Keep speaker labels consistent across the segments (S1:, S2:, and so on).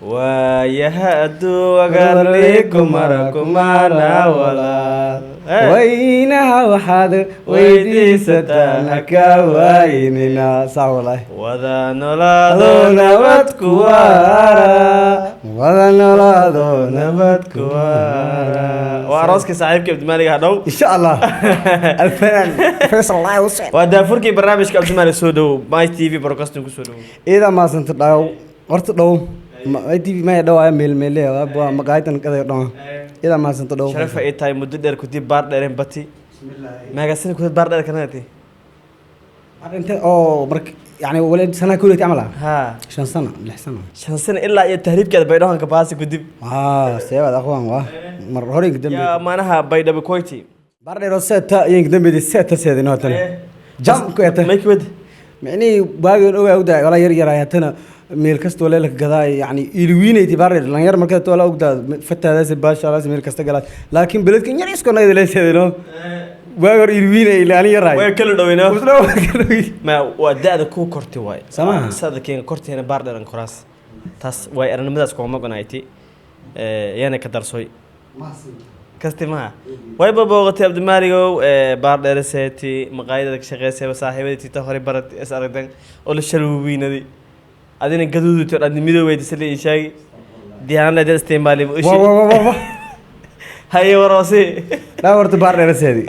S1: Waayaha adduuga kumara kumana walaal.
S2: Waynaha waxaad weydiisataan haka waynina saa walahi.
S1: Wada noolaado nabad ku waara.
S2: Wada noolaado.
S1: Nabad ku waara. Waa arooskii saaxiibka Cabdimaalig hadhow.
S2: Insha Allah, alfanaan Faysal Laawse.
S1: Waa daafurkii barnaamijka. Cabdimaalig, soo dhow My TV Broadcasting, kusoo dhow.
S2: Iida maasanta dhaw horta dhow TV maya dhawaya meel meele waa maqaayidan kaday dhow. Iida maasanta dhow.
S1: Sharafa ay tahay muddo dheer kudib baar dheereen bati meegasina kudib baar dheer kanadati.
S2: Inta oo marka yani wala sana kuleyti camal ah.
S1: Ha.
S2: 5 sano, 6 sano.
S1: 5 sano ilaa iyo tahriibkeeda Baydhabanka baasi kudib.
S2: Ah, seebaad aqwaan waa mar hore inka dambe.
S1: Yaa maanaha Baydhabo koyti.
S2: Baardheero seeta iyo inka dambeedi seeta seedin hatan jam ku eta.
S1: Mayki wed.
S2: Micnihii waageen ogaa ogdaa walaa yar yar hatana meel kasta wala la gadaa, yani ilwiinayti baardheer lan yar markaa wala ogdaa fataadaas baashaalaas meel kasta galaas, laakiin beledkan yar isko nagada leeseedino waag hor ilwiinay ilaa ani yaraay.
S1: Way kala dhoweyno ma waa da-da kuu korti waay.
S2: Samaha.
S1: Sada keen korteena baar dheeran koraas taas way arnimadaas kuma maqnayti yana ka darsoy kasti maha wayba booqatay Cabdimaaligow baar dheere seeti maqaayadada ka shaqeysay saaxiibadii tita hore barat is aragdan oo la shalwiinaday adina gaduuduto adni midoweyda sida ii sheegi diyaanada dad isticmaali
S2: wa wa wa wa.
S1: Haye waroosi.
S2: Dhaa horta baar dheere seedi.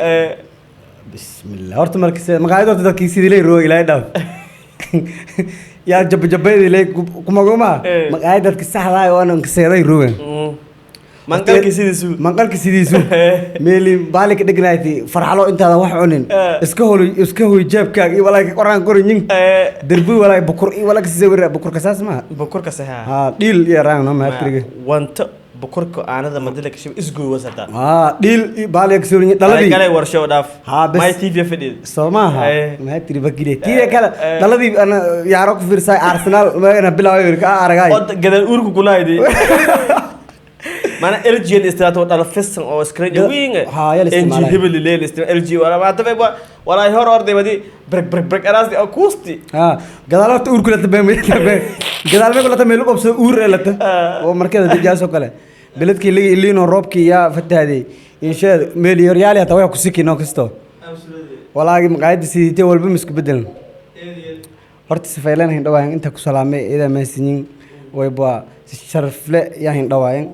S2: Bismillah, horta marka maqaayad horta dadkii sidii lay roogi ilaahay dhaaf yaa jabjabaydi lay kumaguma. Maqaayad dadka saxda ah oo aanan kaseeday roogan.
S1: Manqalkii sidiisu.
S2: Manqalka sidiisu meeli baali ka dhignayti farxalo intaadan wax cunin. Iska hol iska hoy jeebkaaga iyo walaa qoraan qorinyin. Derbi walaa bukur iyo walaa kasawira bukur kasaas ma.
S1: Bukurka saxa.
S2: Ha, dhiil iyo raan no maadriga.
S1: Wanto bukurka aanada madila kashiba isgoy wasata.
S2: Ha, dhiil iyo baali kasawirin dhaladii.
S1: Galay warsho dhaaf.
S2: Ha, bes.
S1: My TV fadhid.
S2: Soo maaha. Maxaa tiri bakile tiida kale dhaladii ana yaaro ku fiirsay Arsenal magana bilaaway ka aragay.
S1: Od gadal uurku kulaaydi mana LG la isticmaalo dhala fisan oo screen weyn.
S2: Ha, yaa la
S1: NG
S2: isticmaalay.
S1: Hebel la isticmaalo LG wala ma tabe wala hor orday badi brek brek brek araasti oo kuusti.
S2: Ha, gadaal horta uur kula tabeen gadaal ma kula tabeen lagu qabsado uur ee lata oo markada dijaas oo kale beledkii ligi iliino roobkii yaa fatahday insheed meel yoryaali hata way ku sikinoo kasto walaagi maqaayadda sidiitee walba ma isku bedelan. Horta sifayleen hindhawaayan inta ku salaamay iyada maasinin wayba si sharafle yaa hindhawaayan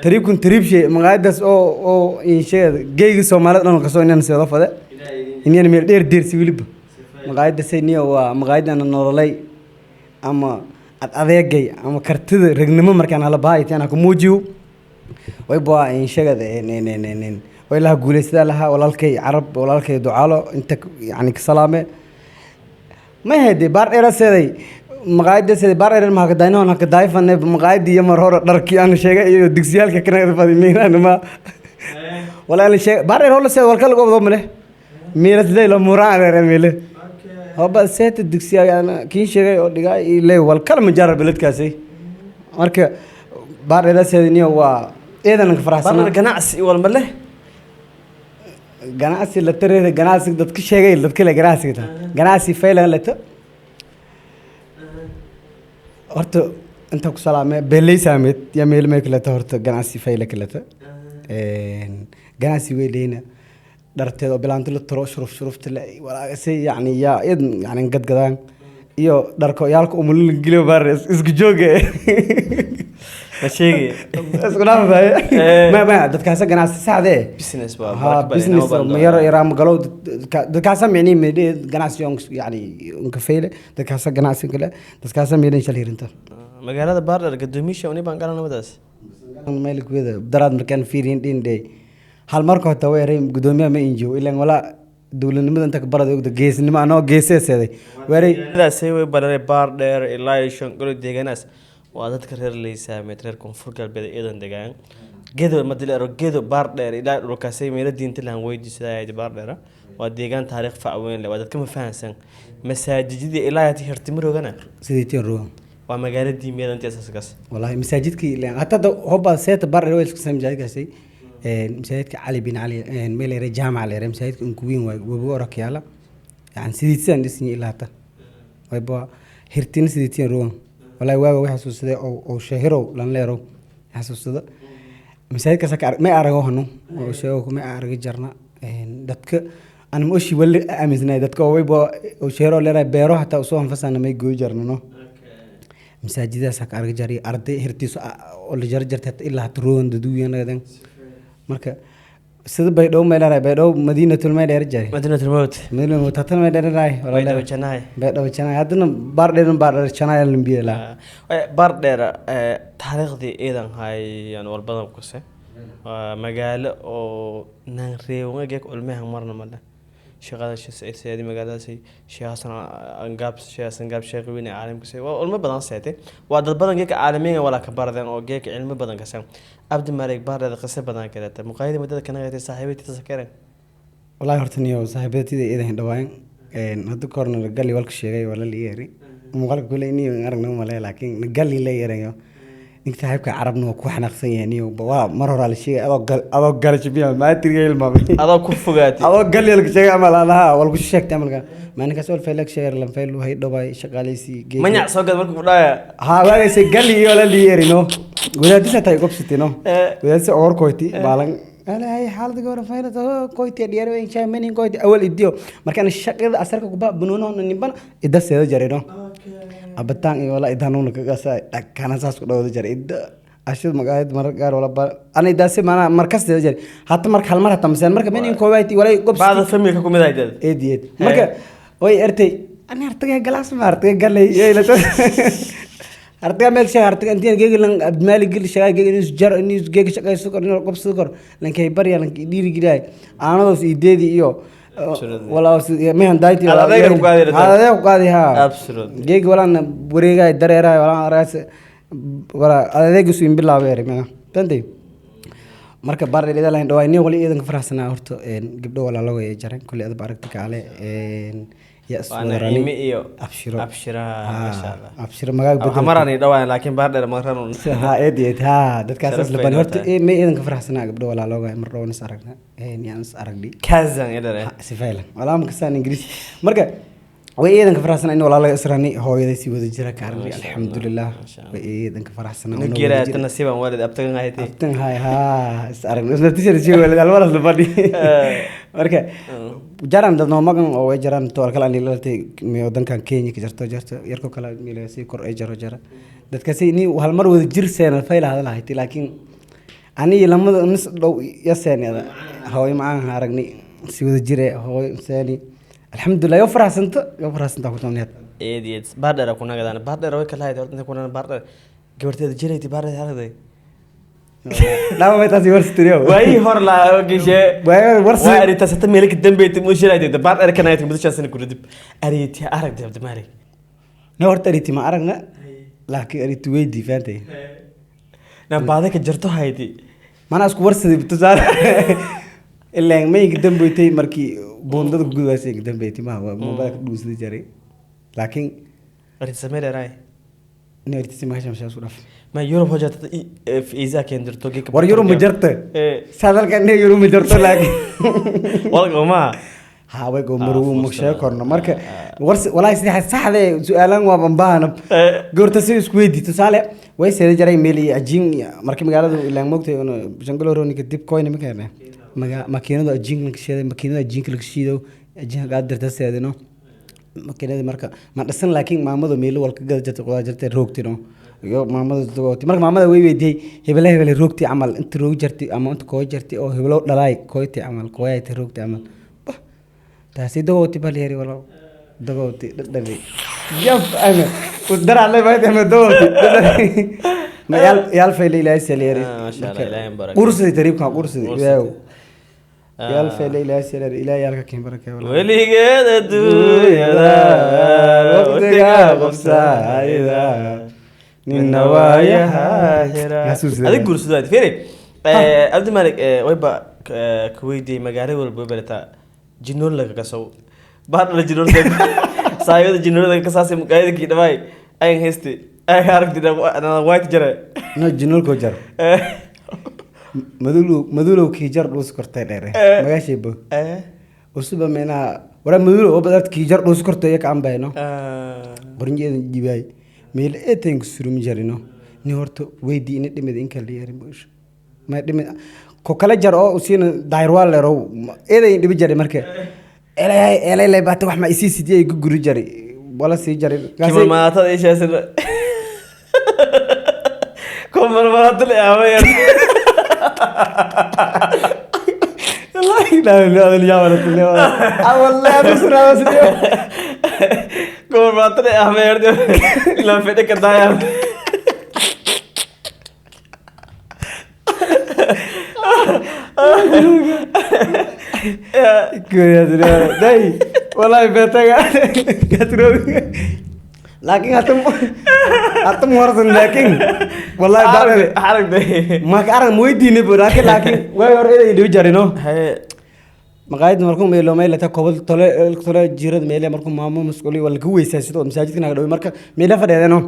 S2: tariibkun tariibshe maqaayadaas oo insheed geyga Soomaalida dhan kasoo inaan seedo fade inaan meel dheer deersi weliba maqaayadda sayniya waa maqaayadana nololay ama ad adeegay ama kartida ragnimo markaan hala baahayt anaa ku muujiyo wayba insheegad way laha guulaysadaa lahaa walaalkay Carab, walaalkay Ducaalo inta yani ka salaame ma hede baar dheera seeday maqaayadda seeday baar dheer ma hakadayno hakadaayfane maqaayadii iyo mar hore dharkii aan sheegay iyo dugsiyaalka kana irfadi miinaan ma walaa la sheegay baar dheer hola seeday walka lagu wado male miiras leey la muraan dheer meele hoba seeta dugsiya aan kiin sheegay oo dhigaa ilay walkala majaara beledkaasi marka baar dheera seeday niyo waa eedan ka faraxsan.
S1: Baar ganacsi walma leh.
S2: Ganacsi la tareeda ganacsi dadka sheegay dadka le ganacsiga ta ganacsi faylan leto horta inta ku salaamay beeley saameed yaa meel meel kaleta horta ganacsi fayla kaleta ganacsi weyleyna dharteed oo bilaanti la turo shuruf shurufta le walaagase yani yaa id yani gadgadaan iyo dharko yaalka umulin geliyo baar isku jooge.
S1: Ma sheegi.
S2: Isku dhaafay ma dadkaasa ganacsi saxde.
S1: Business waa
S2: ha business ma yar yaraa magalo dadkaasa micnihi meedhe ganacsi on yani unka fayle dadkaasa ganacsi kale dadkaasa meedhan shal hirinta.
S1: Magaalada Baardheer gadoomiyaasha uni baan galan wadaas.
S2: Meel kuwada daraad markaan fiirin dhin hal marka hota way yaray gudoomiyaha ma injiyo ilaan walaa dowladnimada inta ka barada ogda geesnimo anoo geeseeseeday weeray.
S1: Sidaasay way baranay Baardheer ilaa iyo Shangolo deegaanaas waa dadka reer Leysaameed reer Koonfur Galbeed iyadan degaan gedo madilero gedo Baardheer ilaa dhulkaasay meelo diinta lahan weydiisadaya. Baardheer waa deegaan taariikh fac weyn leh, waa dadka ma fahansan masaajidadii ilaa hati hirtimirogana.
S2: Sidii tiin ruwa.
S1: Waa magaalo diimeed intii asaaskas.
S2: Wallahi masaajidkii ilaan hata da hoba seeta Baardheer way isku samay masaajidkaasi masaajidka Cali bin Cali meel yare jaamac la yare masaajidka unkuwiin waay webiga orak yaala yani sidiisaan dhisan ilaa hata wayba hirtina sidiitiin ruwan. Wallahi waaga way xasuusaday oo sheehirow lan leerow xasuusada masaajidkaas ka ma arago hanu oo sheego ma aragi jarna. Dadka aan ma oshi wali aaminsanaay dadka oo wayba oo sheehirow leeray beero hataa usoo anfasana may gooy jarna no. Masaajidadaas ka argi jaray arday hirtiisu oo la jar jartay ilaa hata roon daduuyanagadan. Marka sida Baydhabo may leedahay, Baydhabo Madiinatul may dheer jaray.
S1: Madiinatul Mawt.
S2: Madiinatul tatana may dheerahay.
S1: Baydhabo janaay.
S2: Baydhabo janaay haddana baar dheeran, baar dheer janaay lambiye la.
S1: Baardheer taariikhdii iidan hayaan walbadan kuse. Waa magaalo oo naan reewan ulmehan marna male shaqada seedi magaaladaasi Sheekh Xasan Angaab, Sheekh Xasan Gaab, sheekh weyn ee caalamka se waa ulmo badan seete, waa dad badan geeka caalamiga walaa ka baradeen oo geeka cilmi badan kasan. Abdi Malik, Baardheer qise badan kaleta muqaayada muddada kana gatay saaxiibadii sakaren.
S2: Wallahi horta niyo saaxiibadayda iidan dhawaan hadda ka horna gali walka sheegay wala la yeeri muuqaalka kule niyo aragna male, laakiin gali la yeerayo ninka saaxiibka carabna waa ku xanaaqsan yahay niyo. Waa mar hore la sheegay adoo gal adoo gal jibiya maatriga ilmaamay.
S1: Adoo ku fogaatay.
S2: Adoo gali la sheegay amal alaha wal ku sheegtay amalka maalinkaas wal faylag sheegay lan fayl hay dhaway shaqaaleysi.
S1: Manyac soo gad markuu ku dhaya.
S2: Ha waagayse gali iyo la yeeri no wadaadisa tay gobsatay no. Wadaadisa oor koyti baalan alay xaalada gawra fayla koyti diyaar weyn shay manin koyti awal idiyo markaan shaqada asarka kuba bununo nimban ida seeda jarino abataan iyo wala idanuuna kaga saa dhakana saas ku dhawada jaray ida ashid magaayad marar gaar wala ba ana idaasi mana markas seeda jaray hata marka hal mar hata maseen marka manin koyti wala gobsatay.
S1: Baada familka ku mid ahayd.
S2: Eed eed marka way ertay ani artaga galaas ma artaga galay yey la artaga meel shay artaga intiin geegi lan Abdimalik gel shaqa geegi inuu jar inuu geegi shaqayso kor inuu qabsado kor lankay barya lankay dhiiri gilay aanadaas ideedi iyo walaa mehan dayti.
S1: Adeega ku qaadi rabtaa.
S2: Adeega ku qaadi ha.
S1: Absolutely.
S2: Geegi walaan wareegay dareeray walaan araas wala adeega suu bilaabay mana tantay. Marka baardheer lahayn dhawaay nin wali iidanka faraxsanaa horta gabdho walaalo way jaran kulli adaba aragti kaale ya.
S1: Waa Naciime iyo
S2: Abshiro.
S1: Abshira, masha Allah.
S2: Abshiro magaag bedel.
S1: Hamaraan dhawaan laakiin Baardheer maqran.
S2: Ha eed eed ha dadkaas
S1: Sharaf
S2: la
S1: bay
S2: ban
S1: noo
S2: horta
S1: tahay.
S2: May iidanka faraxsanaa gabdho walaalo way mar dhawan is aragna yaan is aragni.
S1: Kazan idare.
S2: Si faylan walaa ma kasaan Ingiriis. Marka way iidanka faraxsanaa in walaalo israani hooyaday si wada jira ka aragni, alxamdulilah way iidanka faraxsanaa oo
S1: Nugira
S2: wada jira.
S1: Tanasiban waalid abtagan haytay.
S2: Abtan hay ha is aragni isna tishar si wala alwalas la fadhi. Marka jaran dad noo magan oo way jaraan tool kale aan ilaaltay wadankan Kenya ka jarto jarto yarko kale miila si kor ay jaro jara dadkaasi ni hal mar wada jir seena fayla hadal haytay, laakiin aniga lamada nis dhow ya seenada hooyo macaan aragnay si wada jire hooyo seeni, alxamdulilah yo faraxsanta yo faraxsanta ku tamniyaad.
S1: Eed eed Baardheer ku nagadaan Baardheer way kala haytay horta inta ku nagadaan Baardheer gabarteeda jiraytay Baardheer aragtay.
S2: Lama may taasi war stereo.
S1: Waayii hor la gashe.
S2: Waay war.
S1: Waa arrintaas hata meelo ka dambeeyay muu shiraytay Baardheer kana haytay muddo shan sano ku dib arrintii aragtay Abdimalik.
S2: Ne horta ariti ma aragna, laakiin ariti weydii faantay.
S1: Na baada ka jarto haytay.
S2: Mana isku warsaday tusaale ilaan mayinka dambeeytay markii buundada ku gudbaysay inka dambeeytay ma waa mobilka dhuusada jaray laakiin
S1: arrinta samee dheeraay.
S2: Ne ariti si magasha mashaa isku dhaf.
S1: Ma Yurub hojata fiisa keen dirto geeka.
S2: War Yurub ma jarta saadalka ne Yurub ma jarto laakiin
S1: walga ma
S2: ha way go marugu ma sheeg korno marka warsi walaahi sidii saxde su'aalan waa bambaana goorta si isku weydii tusaale way seeda jaray meel iyo ajiin markii magaaladu ilaan moogtay inuu jangalo rooni kadib koyna ma keenay maga makiinada ajiin la shiiday makiinada ajiinka la shiido ajiinka qaad dirta seedino makiinada marka ma dhisan laakiin maamadu meelo walka gada jirtay qudaar jirtay roogtino iyo maamada dogooti. Marka maamada way weydiiyey hebele hebele roogti camal inta roog jirtay ama inta koo jirtay oo hebelo dhalaay kooyti camal kooyayta roogti camal bah taasi dogooti bal yari walaal dogooti dhadhabi yab ana usdara lay bayd ama dogooti dhadhabi ma yaal yaal fayle ilaahay saleeri.
S1: Ah, masha Allah, Ilaahay barakay.
S2: Qursi tariibka qursi
S1: Qursi.
S2: Ilaahay yaal fayle ilaahay saleeri ilaahay yaalka keen barakay walaal.
S1: Weligeed adduunyada
S2: waqtiga qabsaayda nina waayaha xasuusida.
S1: Adig guursadaa fiiri Abdimalik wayba ku weydiiyey magaalo walba way barataa jinool laga kasow baadhala jinool saayada jinoolada kasaasay muqaayada kii dhawaay ayan heystay ay aragtay white jare.
S2: No jinolko jar madulow madulow kii jar dhuus kortay dheere magaashay bo usuba meena wara madulow oo badad kii jar dhuus kortay ka ambayno qorinjeedan jibaay Meel eetan ku surumi jarino ni horta weydii ina dhimid in kale yari bush ma dhimid ko kala jar oo usiina dayrwaal leerow eeday dhibi jari marka elay elay lay baata wax ma isii sidii ay guri jari wala sii jari.
S1: Kimalmaatada ishaasina kumalmaatada la yaabay.
S2: لا لا لا يا ولد لا والله بس لا بس.
S1: Kumalmaatada yaabay la fedhe ka daaya.
S2: Dai والله بيتك لكن هتم ورثن لكن والله بعرف
S1: aragday
S2: ما كأرن مويدين بو لكن way hor eeday dhibi jarino.
S1: Haye.
S2: Maqaayad markuu meelo meel ta kobol tole tole jirad meele markuu maamo mas'uuli wala ku weysaa sidoo masaajidka naga dhaw marka meela fadhiidano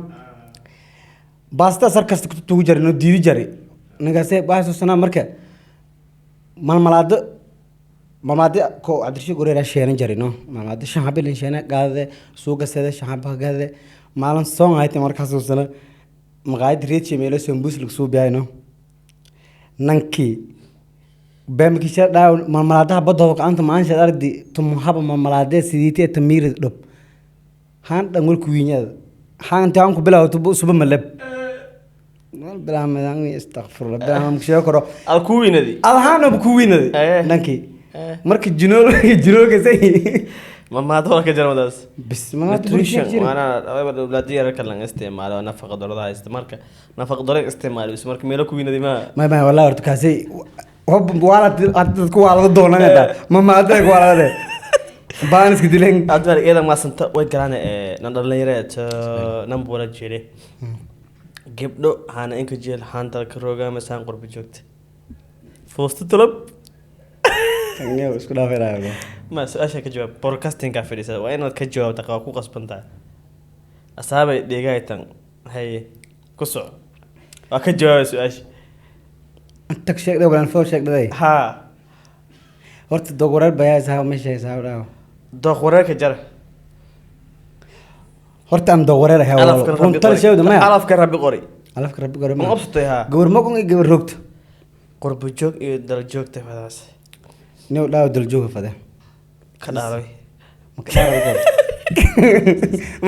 S2: baasta sar kasta ku tugu jarino diidi jari ninkaasee baaso sanaa marka malmalaado malmalaado ko Cabdirashiid Goreera sheeran jarino malmalaado shan haba sheena gaade suuqa seeda shan haba gaade maalin soon hayte markaas uu sana maqaayad reechi meelo sambuus lagu soo biyayno nankii beemkisha dhaaw malmalaadaha badooda gacanta maansha ardi tumhaba malmalaadee sidiitee tamiir dhab haan dhan walku wiinyada haan taan ku bilaawato suba malab bilaamadan astaghfirullah bilaam sheego karo.
S1: Al ku wiinadi.
S2: Adhaana ku wiinaday dhankii marka jinool jinoolka say
S1: malmalaada wala ka jarmadaas.
S2: Bis
S1: nutrition waana awlaadii yararka lan isticmaalo nafaqa darada haysta marka nafaqa daro isticmaalo is marka meelo ku wiinaday ma.
S2: Ma wallahi horta kaasi hob wala dadku waa laga doonanada ma maada ku wala baan iska dileen.
S1: Adwar iyada maasanta way galaan nan dhalinyareed nan wala jeele gabdho hana inka jeel haan dalka rooga masaan qurbi joogta foosto tulab.
S2: Tangew isku dhaafaynayo.
S1: Ma su-aasha ka jawaab, broadcastingka fadhiisada waa inaad ka jawaabta qaba ku qasban tahay asaabay dheegaytan haye ku soco waa ka jawaabay su-aasha.
S2: Tag sheegday walaan foo sheegday.
S1: Haa.
S2: Horta dog wareer bayaa isaa meesha isaa dhaaw.
S1: Dooq wareerka jara.
S2: Horta aan dog wareer ahay
S1: Alafka rabbi
S2: runtan
S1: qori.
S2: Sheegdo maya.
S1: Alafka rabbi qori.
S2: Alafka rabbi qori.
S1: Ma qabsatay haa.
S2: Gabar maqon iyo gabar roogto.
S1: Qurbo joog iyo dal joogta fadaas.
S2: New dhaaw dal jooga fade.
S1: Ka dhaalay.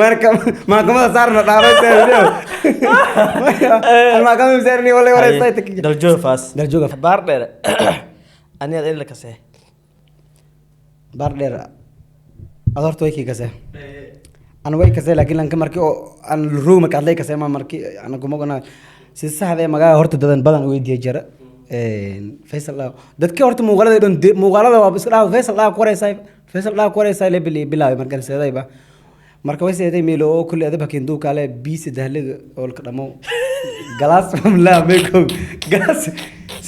S2: Marka maxkamada saarna dhaaway maxkamada saarni wala wareystay.
S1: Dal joog faas.
S2: Dal jooga.
S1: Baar dheer aniga in la kasee.
S2: Baar dheer ad horta way kii kasee ana way kasee laakiin lanka markii oo aan roog marka adlay kasee ma markii ana kuma gona si saxda ee magaca horta dadan badan weydiiya jara Faisal dhaaw dadka horta muuqaalada dhan muuqaalada waa iska dhaaw Faisal dhaaw qoraysay Faisal dhaaw qoraysay le bili bilaabay markan seedayba marka way seeday meelo oo kulli adaba keen duu kale biisi dahliga oo ka dhamo galaas la meeko galaas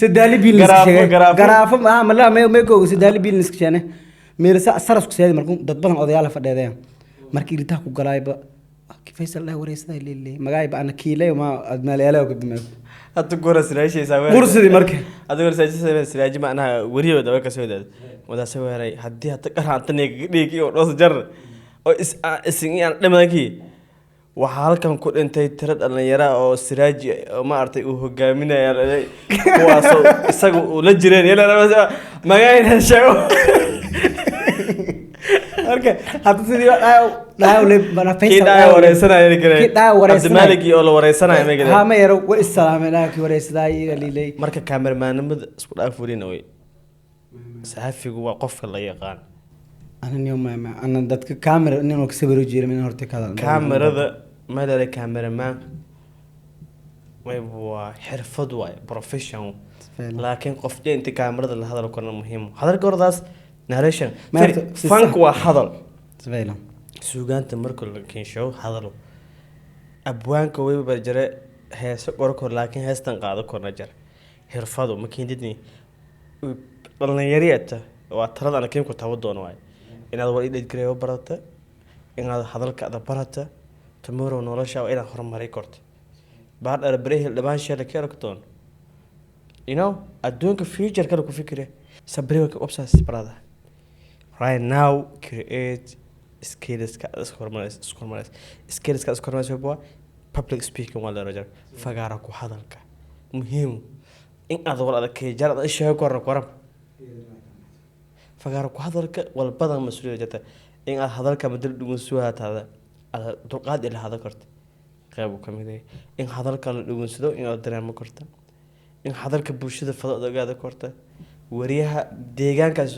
S2: sadali bil
S1: Garaafo, garaafo.
S2: Garaafo ma ma la meeko sadali bil niskashane meel sa saras ku seeday markuu dad badan odayaal fadhiideen markii iritaha ku galayba Faisal dhaaw wareysaday leele magacayba ana kiilay ma admaaleelo ku bimay.
S1: Hadda gora siraashaysaa.
S2: Qursidii marka.
S1: Hadda gora siraashaysaa siraaji macnaha weriyo daba ka soo daad wadaase weeray haddii hadda qaraanta dhiig iyo dhoos jar oo is isin aan dhamankii waxaa halkan ku dhintay tiro dhalinyaro ah oo siraaji oo ma aragtay uu hogaaminaya kuwaasoo isaga uu la jireen magacayna sheego.
S2: Marka hadda sidii dhaaw dhaaw le bana
S1: kii
S2: Faisal
S1: dhaayo wareysanaya
S2: kii dhaaw wareysanaya.
S1: Cabdimaalig oo la wareysanaya
S2: ha
S1: magale.
S2: Ma yaro way islaamay dhaaw kii wareysaday lilay.
S1: Marka kaamermaanimada isku dhaaf welina wey saxafigu waa qofka la yaqaan.
S2: Ana niyo ma ana dadka camera nin oo ka sawiro jiray min horta ka hadal.
S1: Kaamerada madala kaameramaan way waa xirfad waay profession.
S2: Ficlan.
S1: Laakiin qof inta kaamerada la hadal karna muhiim hadalka hordaas narration.
S2: Ma horta, si
S1: fanku waa hadal.
S2: Ficlan.
S1: Suugaanta marka la keensho hadalo abwaanka wayba jare heeso qoro kor laakiin heestan qaado korna jar xirfadu ma keentidni dhalinyariyata waa talada ana keen ku taabo doono waay inaad war idhid gareeyo barata inaad hadalka ada barata tomorrow nolosha waa inaad horumari korto baar dheer barehel dhammaan sheela ka arki doono you know adduunka future kale ku fikire sabriga ka obsas brother right now create skillska isku horumarays isku horumarays skillska isku horumarays waa Public speaking waa la rajar, fagaara ku hadalka muhiim in aad wal adag jar aad sheego korna koram. Fagaara ku hadalka wal badan mas'uuliyad jirta in aad hadalka madal dhugun suhaataada aad dulqaad ila hadal karto. Qayb uu ka mid yahay in hadalka la dhugunsado, in aad dareemo karto in hadalka bulshada fado aad ogaada karto. Wariyaha deegaankaas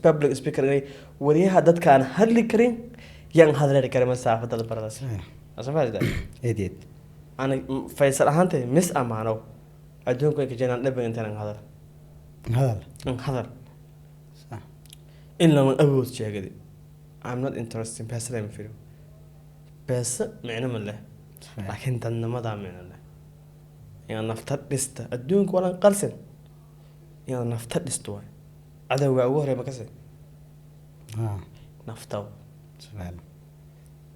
S1: public speaker inay wariyaha dadka aan hadli karin yaan hadli karin masaafada baradaas asafaada.
S2: Eed eed.
S1: Ana Faysal ahaantay mis amaano adduunka ay ka jiraan dhaban intaan hadal.
S2: Hadal.
S1: In hadal.
S2: Sax.
S1: In lama awood sheegadi. I'm not interested in beesa, lama firo beesa micno ma leh, laakiin dadnimadaa micno leh. Inaad nafta dhista adduunka walan qalsin, inaad nafta dhisto waay cadowga ugu horey makase.
S2: Ha.
S1: Nafta.
S2: Subhaan.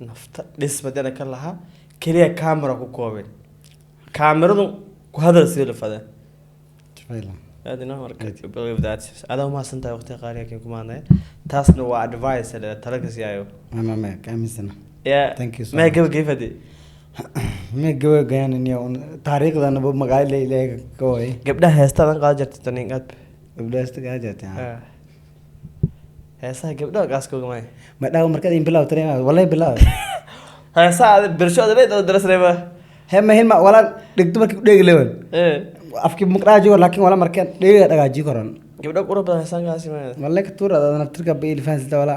S1: Nafta dhis badana ka lahaa keliya camera ku koobin, kaamiradu ku hadal sii la fada.
S2: Subhaan.
S1: Aad inoo marka believe that adaa umahadsan tahay waqtiga qaaliga keen kumaadnay. Taasna waa advice le tala ka siiyaayo.
S2: Ma ka aaminsana.
S1: Yeah.
S2: Thank you so
S1: ma
S2: much.
S1: Gabagabadi.
S2: Ma gabagayananiyo taariikhdana ba magaalo ilaahay ka way.
S1: Gabdhaha heestaadan qaadi jirtay tanin aad.
S2: Gabdhaha kaa jirtay.
S1: Heesaha gabdhaha gaaskooga maya.
S2: Ma dhaw markaad in bilaw tareema wallahi bilaw.
S1: Heesaha aad bersho aad leedahay darasnayba.
S2: He ma hin ma wala dhigto markii ku dheegi lewan. Afkii maqraaji war, laakiin wala markaan dheegi dhagaaji koran.
S1: Gabdhaha qurux badan heesaan kaasi maya.
S2: Wallahi ka tuur aad naftirka ba ilfaans wala.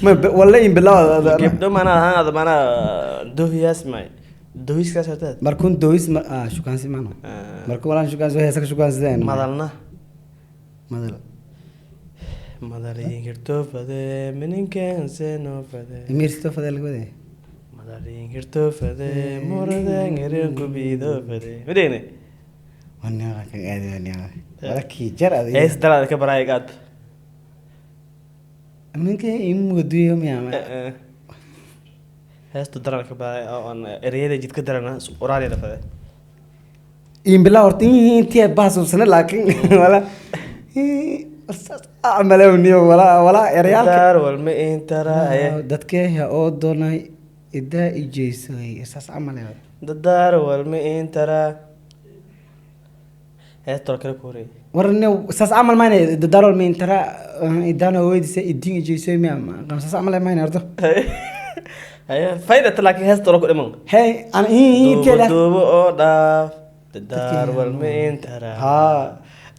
S2: Ma wallahi in bilaw.
S1: Gabdho maanaa ahaan aad maanaa dohiyaas maya, dohiskaas hortaad.
S2: Markuun dois ma ah shukaansi maano. Markuu walaan shukaansi heesa ka shukaansideen.
S1: Madalna.
S2: Madal.
S1: Madalinkirtofade mininkensenofade.
S2: Imiir sito fadel laga waday.
S1: Madalinkirtofade muradengerinkubidofade midhegne.
S2: Waniga kan aadi waniga wala kii jar aad.
S1: Hees dalaad ka baraayig aad.
S2: Minka imuduyo miya?
S1: Heesta daran ka baraay oo aan ereyada jidka darana oraaliya la fade.
S2: In bilaa horta intii baasuusana, laakiin wala amalewniyo wala wala ereyaalka.
S1: Daar walma intara.
S2: Dadkeeha oo doonay idaa ijeysay saas camal eh.
S1: Dadaar walma intara heesta kale ku horeeyay.
S2: Warne saas camal mayna dadarol mintara idana weydisa idin ijeysay miya saas camal mayna horta.
S1: Haye faydata, laakiin heesta ku dhiman.
S2: Hey an intii
S1: duubo duubo oo dhaaf dadaar walma intara.
S2: Ha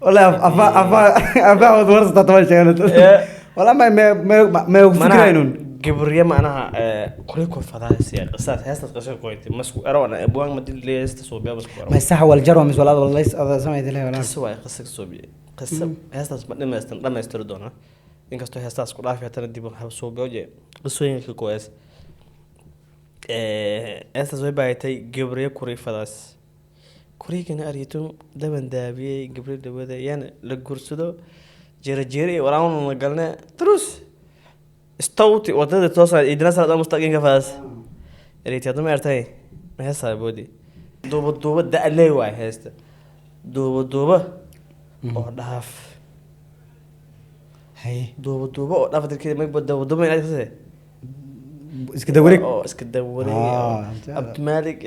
S2: wallahi afa afa afa wad warsa toban sheegana. Wala ma fikraynun.
S1: Gabriye macnaha kuli ku fadaasiya qisaas heestaas qisha qoytay masku erawana abwaan ma dil heesta suubiya masku ero.
S2: Ma sax wal jar mis wala wala ada samayda leh wala.
S1: Qiso waay, qisa suubiya, qisa heestaas ma dhamaystiri doona, inkastoo heestaas ku dhaafi hatana dib u suubiyo je qisooyinka koyas. Heestaas way baayatay gabriye kuri fadaas kurigana aryatun daban daabiyey gabriye dhawada yaana la gursado jeera iyo walaana galne trus istawti wadada toosa idina sanad mustaqinka fadaas ereytii hadda ma ertay ma heestaa boodi duuba duuba da-ley waay heesta duuba duuba oo dhaaf.
S2: Hay.
S1: Duuba duuba oo dhaaf dadkeeda may duuba duuba inaad kasee.
S2: Iska dawareeg.
S1: Oo iska dawareeg.
S2: Ah.
S1: Abdimalik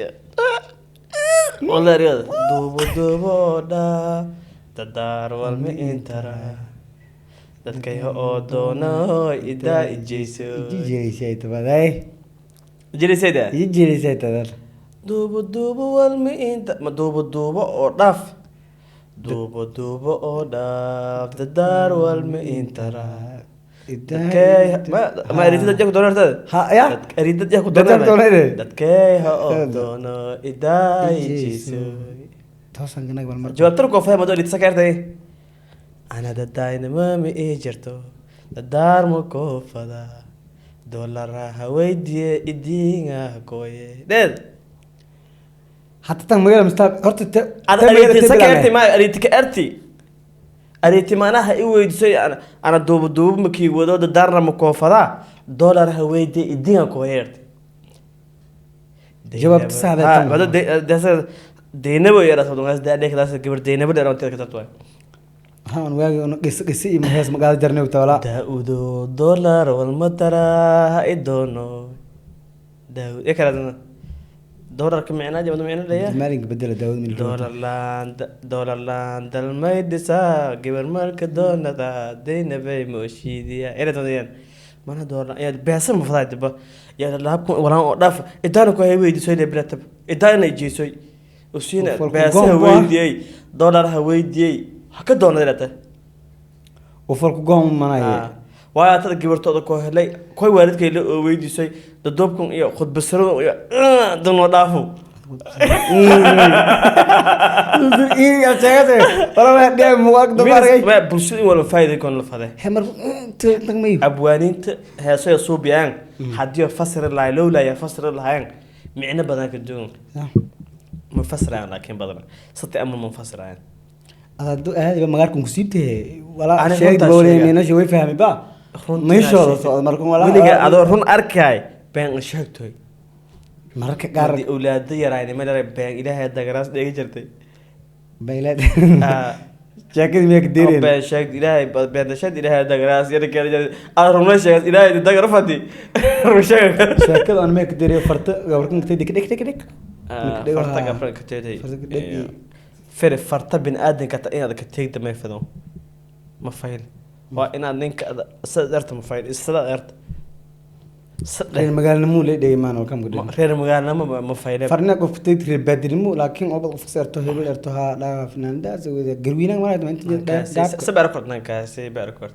S1: walaariyada duuba duuba oo dhaaf dadaar walma intara dadkayha oo doono idaa ijeyso.
S2: Ijeysay tabaday.
S1: Jirisayda.
S2: Ijeysay tadal.
S1: Duuba duuba walma inta ma duuba duuba oo dhaaf duuba duuba oo dhaaf dadaar walma intara dadkay ma ma eridad ku doonartada.
S2: Ha ya.
S1: Eridad ku
S2: Dadka doonayde.
S1: Dadkay ha oo doono idaa ijeyso.
S2: Toosan ganag bal mar.
S1: Jawaabtar koo fahmo erid sakartay ana dadaynima ma ii jirto dadaar ma koo fada dolara haweydiye idinga kooye dheed.
S2: Hatta tan magaala mustaab horta
S1: Ada ariti sakarti ma ariti ka arti ariti maanaha i weydiisay ana duuba duuba makii wado dadaarna ma koofadaa dolar haweydiye idinga kooyeerti.
S2: Jawaabta saxda ah tan.
S1: Wado deynabo yaraas wadungaas daadheekdaas gabar deynabo dheer oo ka tartay.
S2: Haan waagi una qis qis iyo hees magaala jarnay tawala.
S1: Daa-udo dolar walma taraa ha i doono. Daawud ee kale doolarka micnaa jabad micno leeyahay.
S2: Maalinka bedela Daawud min.
S1: Doolar laan, doolar laan dalmay dhisaa, gabar marka doonada daynabay mooshiidiya eradayaan mana doolar ayaa beesan ma fadaa diba yaa laabku walaan oo dhaaf idaana ku hay weydiisoy lebratab idaana jeesoy usiina.
S2: Falku
S1: beesa
S2: goon bu ah.
S1: Weydiiyey doolar ha weydiiyey ha ka doonada ilata.
S2: Ufalku goon manaye.
S1: Waayo atada gabartooda ku helay koy waalidkay la oo weydiisay dadoobkan iyo khudbasirada iyo danoo dhaafo. Bulshada in walba faa'iido koon la fade. Abwaaniinta heesaya suubiyaan haddii fasiri lahay lowlaya fasiri lahayn micno badan ka duwan ma fasirayaan, laakiin badan sati ama ma fasirayaan.
S2: Aadiba magaarkan ku siibtahe walaa.
S1: Ani
S2: sheeg
S1: runtaa
S2: bawle
S1: sheega.
S2: Meynasha way fahmay ba meeshooda socda markan walaa.
S1: Weliga adoo run arkay been sheegtoy.
S2: Mararka qaar.
S1: Haddii awlaado yarayn ma dharay been ilaahay dagaraas dheegi jirtay.
S2: Baylaad.
S1: Ah.
S2: Sheekadii miyaa ka
S1: oo
S2: deereen?
S1: Been sheeg ilaahay been sheeg ilaahay dagaraas yara kale jirtay aad run sheegas ilaahay dagar fadi run sheeg.
S2: Sheekada aan miyaa ka deeriyo farta gabarkan ka dhig dhig dhig dhig.
S1: Farta gabra ka teeday.
S2: Farta ka dhig.
S1: Fere farta bin aadanka ta inaad ka teegda may fado ma fayl waa inaad ninka sida erta ma fayl sida erta.
S2: Reer magaalnimo la dhigay maan kam ku dhig.
S1: Reer magaalnimo ma fayle.
S2: Farna qof teed reer baadinimo, laakiin oo qof seerto hebel erto ha dhaa finaanada wada garwiinaan ma inta
S1: sabar kord nankaasi bar kord.